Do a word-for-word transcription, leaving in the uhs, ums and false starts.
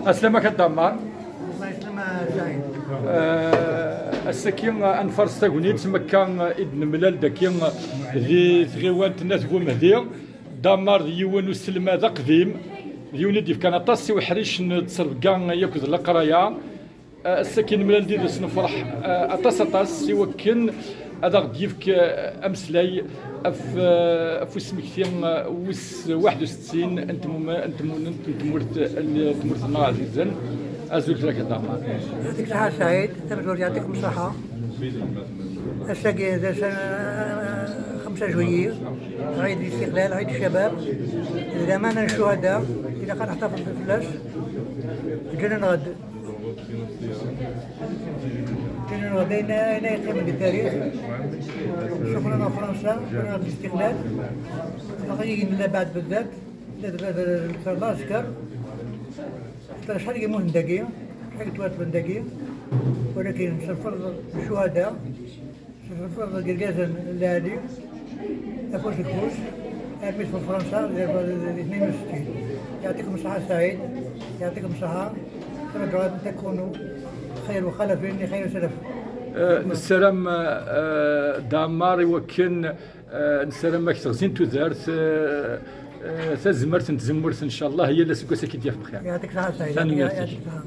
Aslama-k a Dda Ɛmar. Aslama Saɛid. Eh, ass-agi, eh, ad nfares tagnit, makka, eh, i d-nemlal dagi, eh, di tɣiwant n At Bumehdi. Dda Ɛmar d yiwen uselmad aqdim, d yiwen i d-yefkan aṭas i uḥric n ttrebga akked leqraya. Eh, ass-agi nemlal d ides nefreḥ, eh, aṭas, aṭas, i wakken ad aɣ-d-yefk, eh, ameslay ɣef, eh, ɣef usmekti, eh, wis waḥed u settin n tmum-, n tmunent n tmurt, n tmurt-nneɣ ɛzizen. Azul fell-ak a Dda Ɛmar. يعطيك الصحة سعيد، تبدو يعطيكم الصحة. الساقي ذا سنة خمسة جويلية، عيد الاستقلال، عيد الشباب، الأمانة للشهداء، إذا كان احتفظ في الفلاش، جنن غد. جنن غد، أين، أين يقيم بالتاريخ؟ شكرا فرنسا، شكرا الاستقلال. بقي لا بعد بالذات، لا، لا، لا، لا، العسكر. شحال كي مهم داكي، شحال كي توات من داكي، ولكن سنفرض الشهداء، سنفرض القرقازة الأهالي، أفوس أفوس، أرميس في فرنسا، اثنين وستين. يعطيكم الصحة سعيد، يعطيكم الصحة، ترجعوا أن تكونوا خير مخلفين لخير سلف. Eh, nessaram, eh, Dda Ɛmar i wakken, eh, nessaram ad k-teɣzin tudert, eh, eh, tazmert n tzemmurt, ncallah, yal aseggas ad k-id-yaf bxir. يعطيك الصحة سعيد. Tanemmirt-ik. يعطيك الصحة.